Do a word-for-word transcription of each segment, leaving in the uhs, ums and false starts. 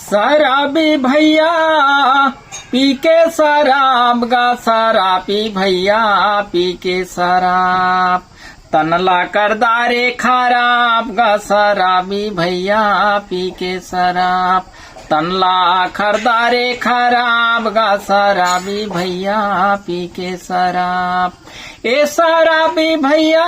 शराबी भैया पी के शराब गा, शराबी भैया पी के शराब। तन ला करदा रे खराब गा, शराबी भैया पी के शराब। तन ला करदा रे खराब गा, शराबी भैया पी के शराब। ए शराबी भैया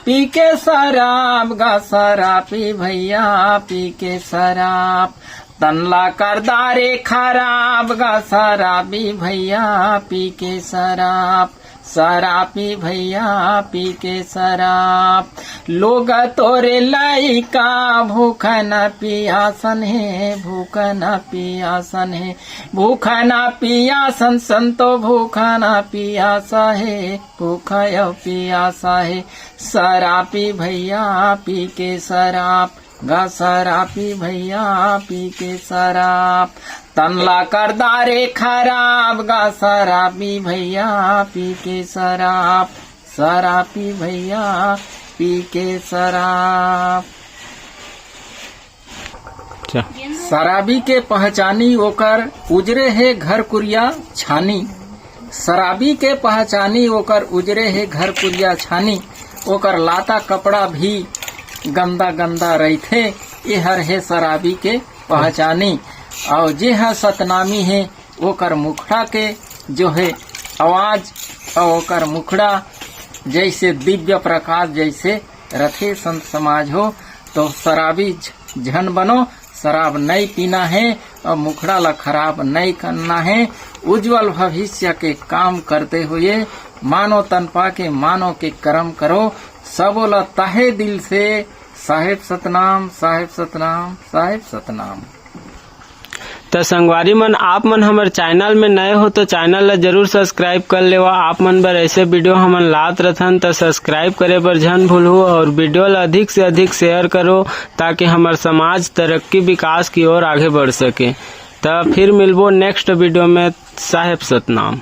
पी के शराब गा, शराबी भैया पी के शराब। तन ला करदा रे खराब गा, शराबी भैया पी के शराब। शराबी भैया पी के शराब। लोग तोरे लइका भूखन पियासन हे, भूखन पियासन हे, भूखन पियासन संतो, भूखन पियासा हे, भूख अउ पियासा हे। शराबी भैया पी के शराब गा, शराबी भैया पी के शराब। तन ला करदा रे खराब गा, शराबी भैया पी के शराब। शराबी भैया पी के शराब। अच्छा। शराबी के पहचानी ओकर उजरे हे घर कुरिया छानी। शराबी के पहचानी ओकर उजरे हे घर कुरिया छानी। ओकर लाता कपड़ा भी गंदा गंदा रहिथे, एहर हे शराबी के पहचानी। अउ जे ह सतनामी हे ओकर मुखड़ा के जो हे आवाज अउ ओकर मुखड़ा जैसे दिव्य प्रकाश जैसे रथे। संत समाज हो, तो शराबी झ-, झन बनो, शराब नइ पीना हे अउ मुखड़ा ला खराब नइ करना हे। उज्जवल भविष्य के काम करते हुए मानो तन पाके मानो के कर्म करो। सबो ला तहे दिल से साहेब सतनाम, साहेब सतनाम, साहेब सतनाम। त संगवारी मन, आप मन हमर चैनल में नए हो तो चैनल ला जरूर सब्सक्राइब कर लेवा। आप मन बर ऐसे वीडियो हमन लात रथन, त सब्सक्राइब करे बर झन भूलहू और वीडियो ला अधिक से अधिक शेयर करो, ताकि हमर समाज तरक्की विकास की ओर आगे बढ़ सके। त फिर मिलबो नेक्स्ट वीडियो में। साहेब सतनाम।